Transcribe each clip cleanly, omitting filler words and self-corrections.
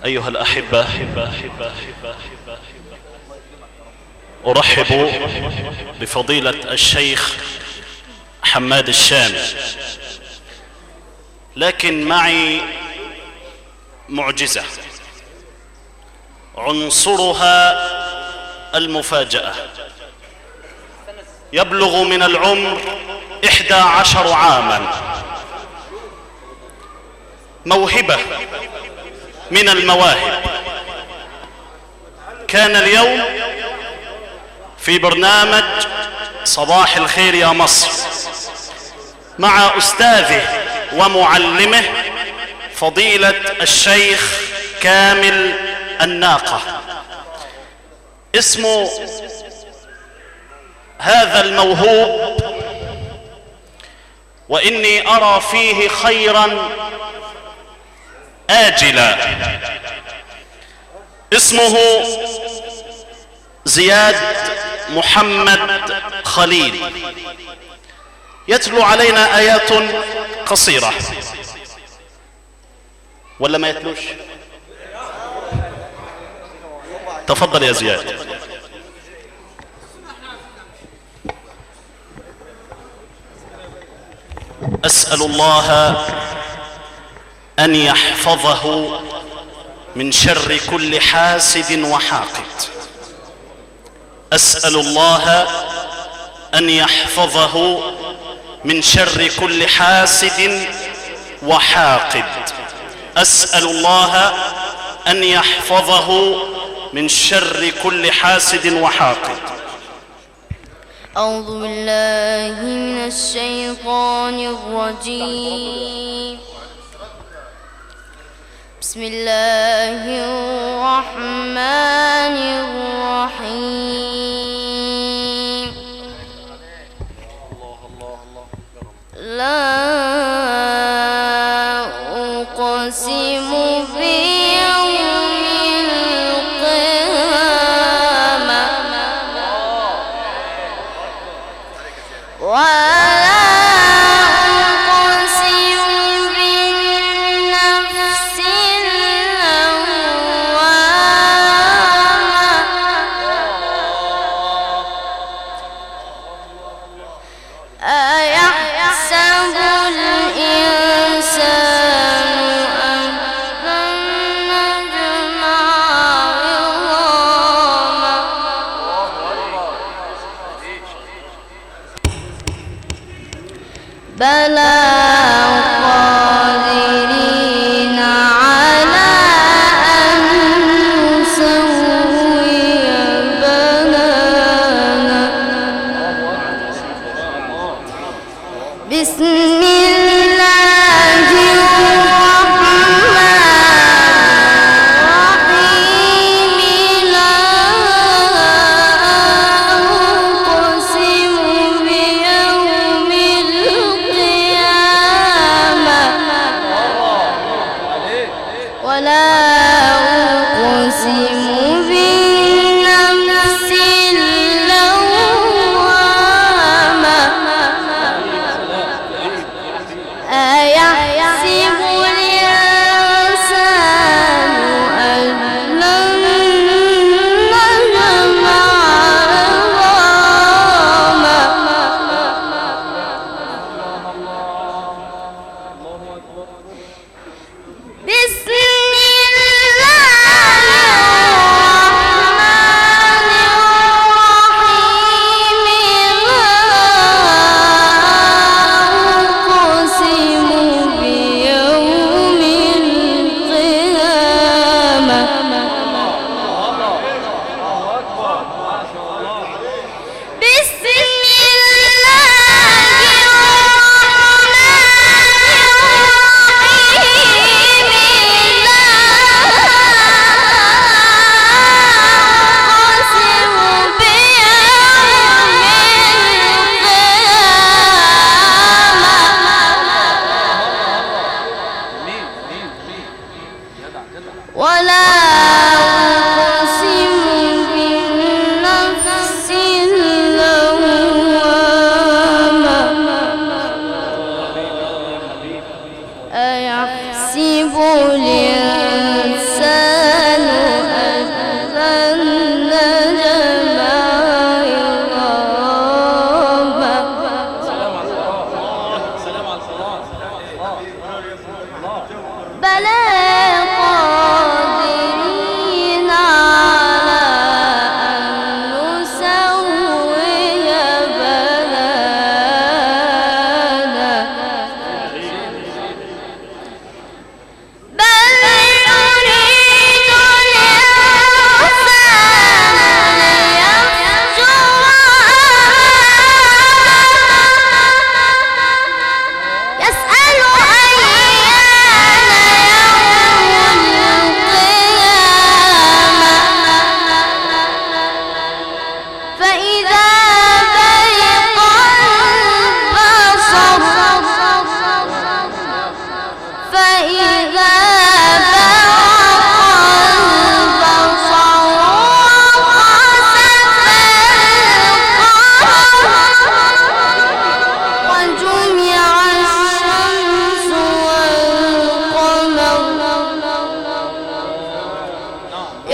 أيها الأحبة، أرحب بفضيلة الشيخ حماد الشامي، لكن معي معجزة عنصرها المفاجأة. يبلغ من العمر 11 عاما، موهبة من المواهب. كان اليوم في برنامج صباح الخير يا مصر مع أستاذه ومعلمه فضيلة الشيخ كامل الناقة. اسم هذا الموهوب، وإني أرى فيه خيرا آجلا، اسمه زياد محمد خليل. يتلو علينا آيات قصيرة ولا ما يتلوش؟ تفضل يا زياد. أسأل الله أن يحفظه من شر كل حاسد وحاقد. أسأل الله أن يحفظه من شر كل حاسد وحاقد. أسأل الله أن يحفظه من شر كل حاسد وحاقد. أعوذ بالله من الشيطان الرجيم. بسم الله الرحمن الرحيم. لا أقسم بيوم القيامة ولا أقسم بالنفس اللوامة أيحسب الإنسان أن لن نجمع عظامه؟ بلى قادرين على أن نسوي بنانا. بسم الله الرحمن الرحيم. لا أقسم بيوم القيامة ولا أقسم بالنفس اللوامة أيحسب الإنسان أن لن نجمع عظامه؟ بسم الله الرحمن الرحيم. لا أقسم بيوم القيامة. بسم الله الرحمن الرحيم. لا أقسم بيوم القيامة. ولا أقسم بالنفس اللوامة أيحسب الإنسان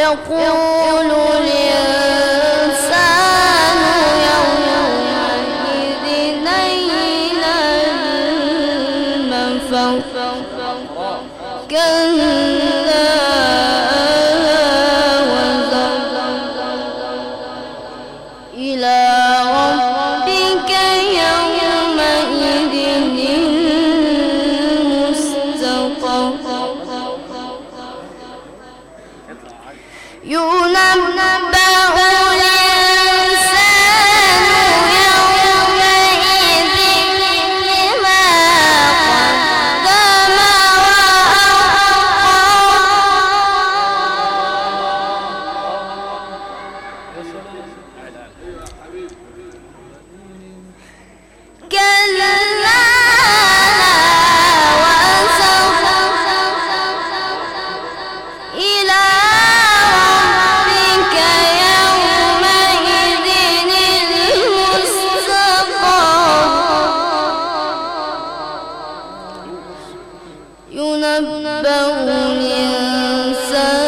يقول الإنسان يومئذ أين المفر. كلا وزر. إلى ربك يومئذ المستقر. ينبأ الإنسان يومئذ بما قدم وأخر. كلا لا وزر. إلى ربك يومئذ المستقر. ينبأ الإنسان